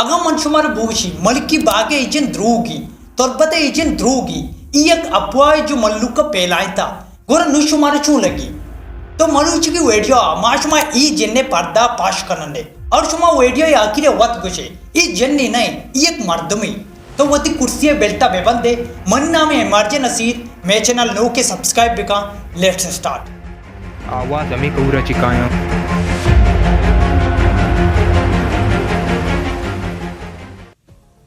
اگاں من شمارا بگوشی ملکی باگ ءِ اے جن دروگی، تربت ءِ اے جن دروگی، اے یک افواہ جو مھلوک ءَ پھیلائینتا، گڑا نوں شمارا چون لگی؟ تو مروچیگی ویڈیو ءَ ما شما اے جن ءِ پردہ پاش کننے اور شما ویڈیو ءِ آخر ءَ وت گوشے اے جنے نہ، اے یک مردمے۔ تو وتی کرسی ءِ بیلٹ ءَ بہ بندے۔ منی نام ایم آر جے نصیر، مئے چینل نوک ءَ سبسکرائب بکن۔ Let's start. آواز ہمے کور ءَ چہ کایاں۔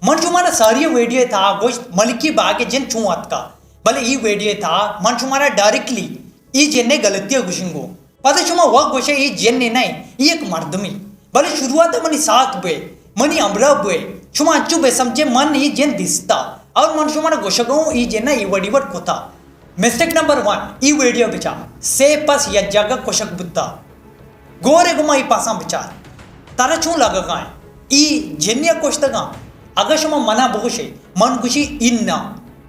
من شمارا ساری ویڈیو ءِ تہا گوشت ملکی باگ ءِ جن چون اتکا، بلے اے ویڈیو ءِ تہا من شمارا ڈائریکٹلی اے جن ءِ غلطی ءَ گوشنگو۔ پدا شما وا گوشے اے جنے نہ، اے یک مردمے۔ بلے شروعات ءَ منی ساتھ بوئے، منی ہمراہ بوئے، شما انچو بہ سمجھے من اے جن دیستا اور من شمارا گوشگا اوں اے جن ءَ اے وڑی وڑ کتا۔ مسٹیک نمبر ون، اے ویڈیو بچار، سے پس یک جاگہ کشگ بوتا۔ گور ءَ گوما اے پساں بچار، ترا چون لگگا ایں؟ اے جنیا کشتگاں؟ اگاں شما منا بگوشے، من گوشی اناں۔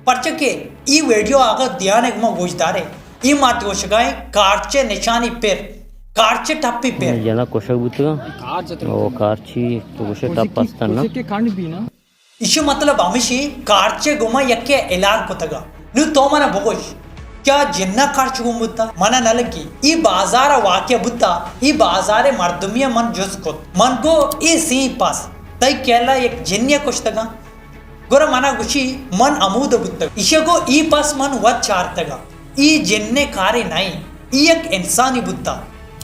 پرچا کہ اے ویڈیو اگاں دھیان ءَ گوما گوش دارے، اے مرد گوشگا ایں کارچ ءِ نشانی پر، کارچ ءِ ٹپی پر۔ جنا کشگ بوتگاں۔ او کارچی تو گوشے ٹپ استن نا۔ ایشی مطلب ہمیشی کارچ ءِ گوما یکے ہلاک کتگا۔ نوں تو منا بگوش، کیا جنا کارچ گون بوتا؟ منا نہ لگی۔ اے بازار ءَ واقعہ بوتا، اے بازار ءِ مردمی ءَ من جست کت۔ من گو اے سیں پس، تئی خیال ءَ یک جنے ءَ کشتگاں؟ گڑا منا گوشی من ہمود ءَ بوتگ۔ ایشی گو اے پس من وت چارتگاں۔ اے جن ءِ کارے نہ ایں، اے یک انسانے بوتا۔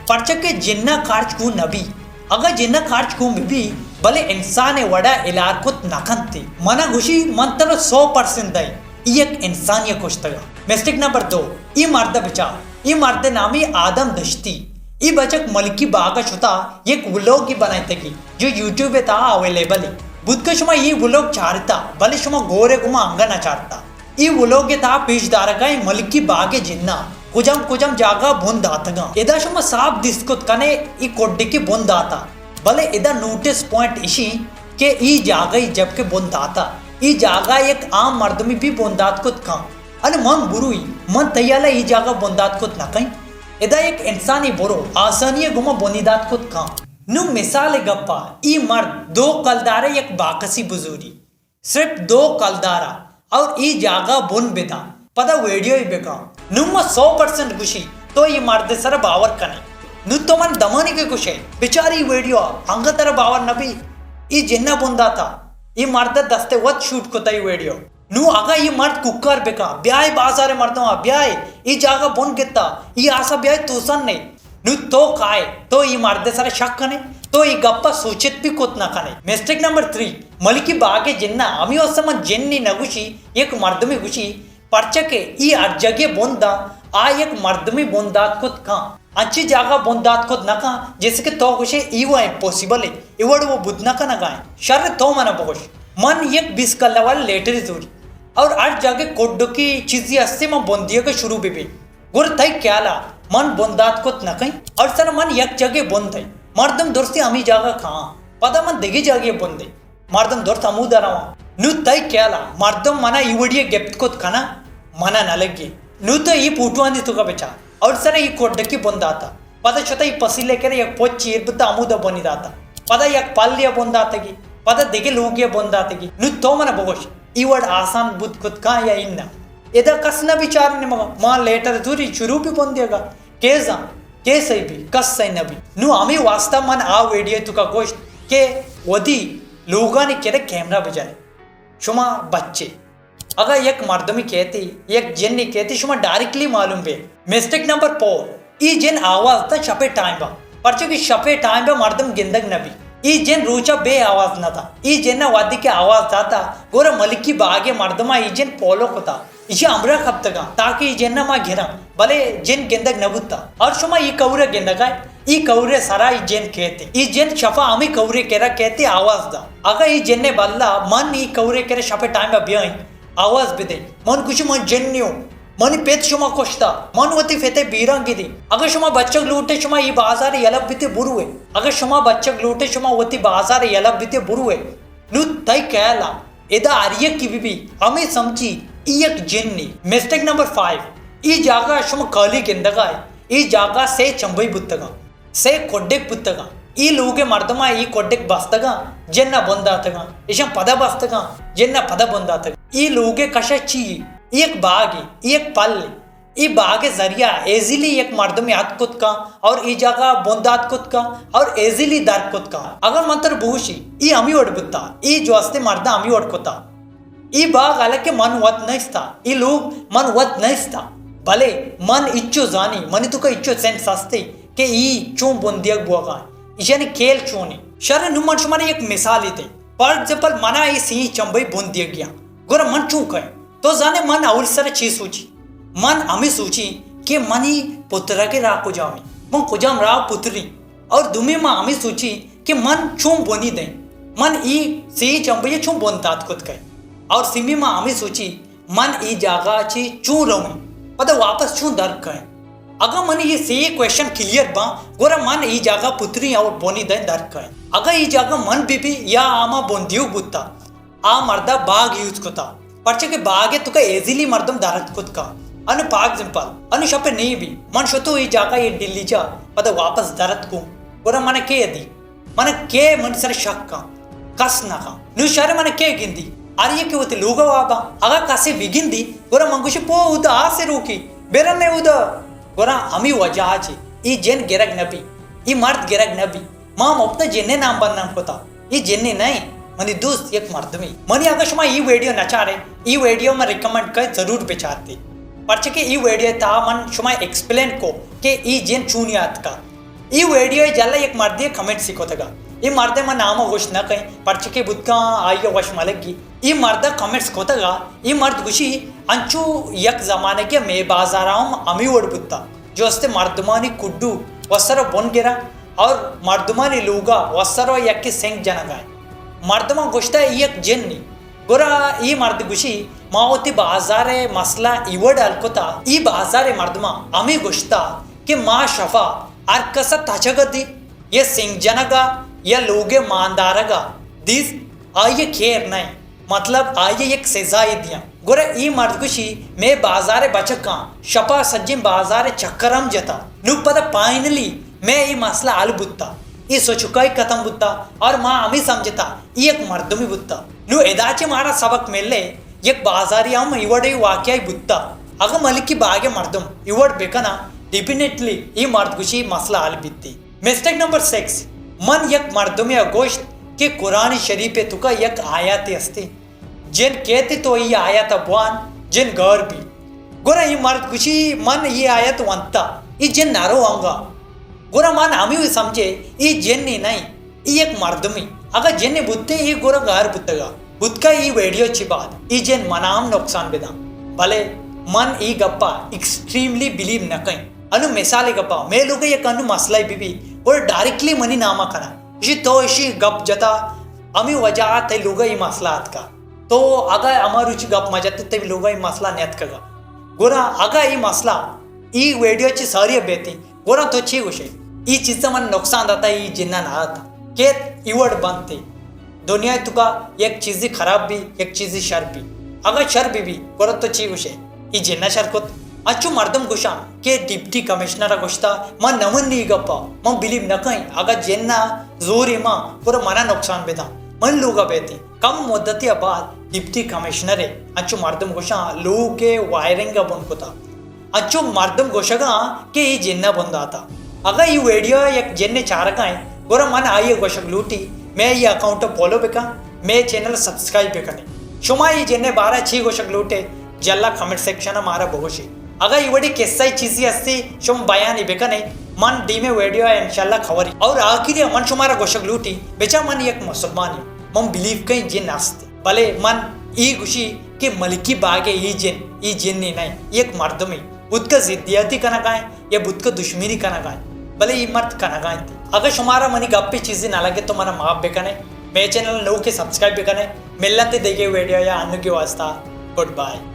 پرچا کہ جن ءَ کارچ گون نہ بی۔ اگاں جن ءَ کارچ گون بہ بی، بلے انسان ءِ وڑا ہلار کت نہ کنت۔ منا گوشی من ترا سو پرسنٹ دئیں، اے یک انسانے ءَ کشتگ۔ مسٹیک نمبر دو، اے مرد ءَ بچار، اے مرد ءِ نامی آدم دشتی۔ اے بچک ملکی باغ ءَ شتا یک ولوگے بنائینتگی جو یوٹیوب ءِ تہا اویلیبل ایں۔ بوت کہ شما اے ولوگ چارتا، بلے شما گور ءَ گوما انگہ نہ چارتا۔ اے ولوگ ءِ تہا پیش دارگا ایں ملکی باگ ءِ جناں کجام کجام جاگہ بن داتگاں۔ ادا شما صاف دیست کت کنے اے کڈکی بن داتا، بلے ادا نوٹس پوائنٹ اشی کہ اے جاگہ ای جبکہ بن داتا، اے جاگہ یک عام مردمی بھی بن دات کت کن۔ انے من بروئی، من تیالا اے جاگہ بن دات کت نہ کئیں۔ ادا یک انسانی برو آسانی گما بنی دات کت کن۔ نو مثال گپا، اے مرد دو کلدارے یک باکسی بزوری۔ صرف دو کلدارا اور اے جاگہ بن بداں، پدا ویڈیو ای بکاں۔ نوں ما سو پرسنٹ گوشی تو اے مرد سر باور کنے۔ نوں تو من دمانی کے گوشے، بچاری ویڈیو انگا تر باور نبی۔ اے جنہ بن داتا، اے مرد دست وت شوٹ کتا اے ویڈیو۔ نوں اگا اے مرد کوکار بکا، بیائے بازار مردم، بیائے اے جاگہ بن گتا، اے آسا بیائے توسن نے۔ نوں تو کائے، تو اے مرد سر شک کنے، تو اے گپ سوچت بھی کت نہ کنے۔ مسٹیک نمبر تھری، ملکی باغ جنہ، ہمے واسطہ من جنی نہ گوشی، یک مردمی گوشی، پرچہ کہ اے ہر جگہ بن دا، آ یک مردمی بن دات کت کن۔ انچی جاگہ بن دات کت نہ کن، جیسے کہ تو گوشے اے وہ امپوسیبل ہے، اے وڑ وہ بد نہ کنگا ہے۔ شر تو منا بگوش، من یک بیس کلہ والا لیٹری زوری اور ہر جگہ کڈکی چیزی ہستے من بن دیگا شروع بہ بی۔ گڑا تئی خیالا من بندات کت نہ کئیں؟ اور سر من یک جاگے بندیں۔ مردم درستی ہمے جاگہ کھاں۔ پدا من دگہ جاگے بندیں۔ مردم درست ہمودا رواں۔ نوں تئی خیالا مردم منا اے وڑی گپت کت کنا؟ منا نہ لگی۔ نوں تو اے پوٹوانی توکا بچار۔ اور سر اے کڈکی بنداتا۔ پدا شتا اے پسیلے کرے یک پچ چیر بوتا ہمودا بنی داتا۔ پدا یک پلیا بنداتگی۔ پدا دگہ لوگیا بنداتگی۔ نوں تو منا بگوش۔ اے وڑ آسان بوت کت کاں یا اناں؟ ادا کس نہ بچارنے مگا، ما لیٹر زوری شروع بھی بندیگا۔ کیزاں، کیسے بھی، کس سے نہ بھی۔ نوں ہمے واسطہ من آ ویڈیو توکا گوشت کہ ودی لوگانی کرے کیمرہ بجائے۔ شما بچے۔ اگا یک مردمی کہتی، یک جنی کہتی، شما ڈائریکٹلی معلوم بے۔ Mistake number four. اے جن آواز داں شپے ٹائم با، پرچا کہ شپے ٹائم با مردم گندگ نہ بی۔ اے جن روچا بے آواز نہ داں۔ اے جن وہدی کہ آواز داتا، گورا ملکی باغے مردما اے جن پولو کتا۔ ایشی ہمراہ کپتگاں تاکہ اے جن ما گراں، بلے جن گندگ نہ بوتا۔ اور شما اے کورے گندگا، اے کورے سرا اے جن کہتے۔ اے جن شپا ہمے کورے کرا کہتے آواز دا۔ اگا اے جن بلا من اے کورے کرا شپے ٹائم با بیائیں، آواز بدے۔ من گوشی من جنی ہوں۔ منی پت شما کشتا۔ من وتی پتے بیران گری۔ اگہ شما بچک لوٹے، شما اے بازار یلہ بیتے بروے۔ اگہ شما بچک لوٹے، شما وتی بازار یلہ بیتے بروے۔ نوں تئی خیالا ادا ہر یکی بی بی، ہمے سمجھی اے یک جنی۔ Mistake number five. اے جاگہ شما کالی گندگا اے۔ اے جاگہ سے چمبئی بوتگاں۔ سے کڈک بوتگاں۔ ای لوگ مردماں ای کڈک بستگاں، جن بنداتگاں، ایشاں پدا بستگاں، جن پدا بنداتگاں۔ ای لوگ کشا چی؟ ای ایک باغ، ای ایک پل، ای باغ ذریعہ ایزیلی یک مردم یاد کت کن اور ای جگہ بندات کت کن اور ایزیلی در کت کن۔ اگر من تر بوشی، ای ہمی وڑ بتا، ای جو استے مردہ ہمی وڑ کتا۔ ای باغ حالانکہ من وت نیستا، ای لوگ من وت نیستا، بلے من اچو زانی، منی تو کا اچو سینس ہستے کہ ای چون بندیگ بوگا۔ ایشانی کھیل چونی؟ شر، نو من شمارا یک مثال تے۔ فار ایگزامپل، منا ای سی چمبئی بندیگیاں، گورا من چون کئے؟ تو زانے من اول سر چی سوچی؟ من ہمیں سوچی کہ منی پترگ راہ کجامی، من کجام راہ پتری۔ اور دومی ما ہمیں سوچی کہ من چون بنی دیں، من ای سی چمبئی چون بن دات کت کئے۔ اور سیمی ما ہمیں سوچی من ای جاگہ چی چون رویں، پدا واپس چون در کئیں۔ اگاں من ای سی کویشن کلیئر باں، گورا من ای جاگہ پتری اور بنی دیں در کئیں۔ اگاں ای جاگہ من بی بی یا آما بندیو بوتا، آ مردا باگ یوز کتا، پرچہ کہ باگ تو کا ایزیلی مردم درت کت کا۔ انو فار ایگزامپل، انو شپ نی بی، من شتو ای جاگہ ای ڈلی چا، پدا واپس درت کو، گورا من کے دی؟ من کے من سر شک کا؟ کس نہ کا۔ نو شر من کے گندی؟ ہر یکے وتی لوگا وابا۔ اگا کسے بگندی، گورا من گوشی پو ادا آسے روکی، برن نے ادا۔ گورا ہمی وجہ چی ای جن گرگ نبی، ای مرد گرگ نبی۔ ما مفت جنے نام بدنام کتا۔ ای جنے نئے، منی دوست یک مردمی۔ منی اگا شما ای ویڈیو نچارے، ای ویڈیو من ریکمنڈ کئے ضرور بچارتے۔ پرچہ کہ ای ویڈیو تا من شما ایکسپلین کو کہ ای جن چونی آتکا۔ ای ویڈیو جلا یک مردے کمنٹ سی کتگا۔ ای مردے من نام گوشت نہ کئیں، پرچہ کہ بوتکا آئی وش ملگی۔ ای مردا کمنٹس کتگا، ای مرد گوشی انچو یک زمانگے مے بازارا ہم ہمی وڑ بوتا۔ جو استے مردمانی کڈو وسر بن گرا اور مردمانی لوگا وسر یکی سنگ جنگا۔ مردمان گوشتا ای یک جنی۔ گڑا ای مرد گوشی، ما وتی بازار مسئلہ ای وڑ حل کتا، ای بازار مردمان ہمی گوشتا کہ ما شفا ہر کسا تچگ دی، یا سنگ جنگا، یا لوگ ماندارگا دیست، آئی خیر نئے۔ مطلب، آئی یک سزائے دیاں۔ گڑا ای مرد گوشی، مے بازار بچکاں شپا سجیں بازار چکر ہم جتا۔ نو پدا فائنلی مے ای مسئلہ حل بوتا۔ ای سچکائی ختم بوتا اور ما ہمیں سمجھتا ای یک مردمی بوتا۔ نو ادا چہ مارا سبق ملے، یک بازاری ہم ای وڑے واقعی بوتا۔ اگہ ملکی باغ مردم ای وڑ بکنا، ڈیفینیٹلی ای مرد گوشی مسئلہ حل بیتی۔ مسٹیک نمبر سکس، من یک مردمے ء گوشت کہ قرآن شریف ء توکا یک آیاتے استے، جن کیت تو ای آیات ء بوان، جن گار بی۔ گڑا ای مرد گوشی، من ای آیات ونتا، ای جن نرو انگا۔ گڑا من ہمیو سمجھے ای جن نی نئیں، ای یک مردمی۔ اگا جن بوتے ای گڑا گار بوتگا۔ بوتکا ای ویڈیو چی بعد ای جن منا ہم نقصان بداں۔ بلے من ای گپا ایکسٹریملی بلیو نہ کئیں۔ انو مثال گپا، مے لوگ یک انو مسئلہ بی بی، گڑا ڈائریکٹلی منی ناما کنا۔ اشی تو اشی گپ جتا، ہمی وجہ آ تئی لوگ ای مسئلہ آتکا۔ تو اگا ہما روچی گپ مجتے تئی لوگ ای مسئلہ نیتکگا۔ گڑا اگا ای مسئلہ ای ویڈیو چی ساری بیتی، گڑا تو چی گوشے؟ ای چیزا من نقصان داتا، ای جنہ نہ داتا۔ کہ ای وڑ بنتے۔ دنیا توکا یک چیزی خراب بی، یک چیزی شر بی۔ اگا شر بی بی، گڑا تو چی گوشے؟ ای جنہ شر کت۔ اچو مردم گوشاں کہ ڈپٹی کمشنر گوشتا، من نہ منی گپا، من بلیو نہ کئیں۔ اگا جنہ زوری ما، گڑا منا نقصان بداں۔ من لوگا بیتی۔ کم مدتی بعد ڈپٹی کمشنر انچو مردم گوشاں لوگ وائرنگ بن کتا۔ انچو مردم گوشگا کہ ای جنہ بنداتا۔ اگا ای ویڈیو یک جن چارگا انت، گڑا من آئی گوشگ لوٹی، مے ای اکاؤنٹ فالو بکن، مے چینل سبسکرائب بکنے۔ شما ای جن بارا چی گوشگ لوٹے، جلا کمنٹ سیکشن مارا بگوشی۔ اگا ای وڑی قصہ چیزی ہستی، شما بیانی بکنے، من دیمے ویڈیو انشاءاللہ خوری۔ اور آخری من شمارا گوشگ لوٹی، بچا من یک مسلمانی، من بلیو کئیں جن ہستی۔ بلے من ای گوشی کہ ملکی باگ ای جن، ای جن نہ، یک مردمی۔ بوتکا ضدیاتی کنگائیں یا بوتکا دشمنی کنگائیں۔ بلے ای مرد کنگائیں تی۔ اگر شمارا منی گپی چیزی نہ لگے تو منا معاف بکنے۔ مے چینل نو کے سبسکرائب بکنے۔ ملن تے دیگے ویڈیو یا انو کے واسطہ۔ Good bye.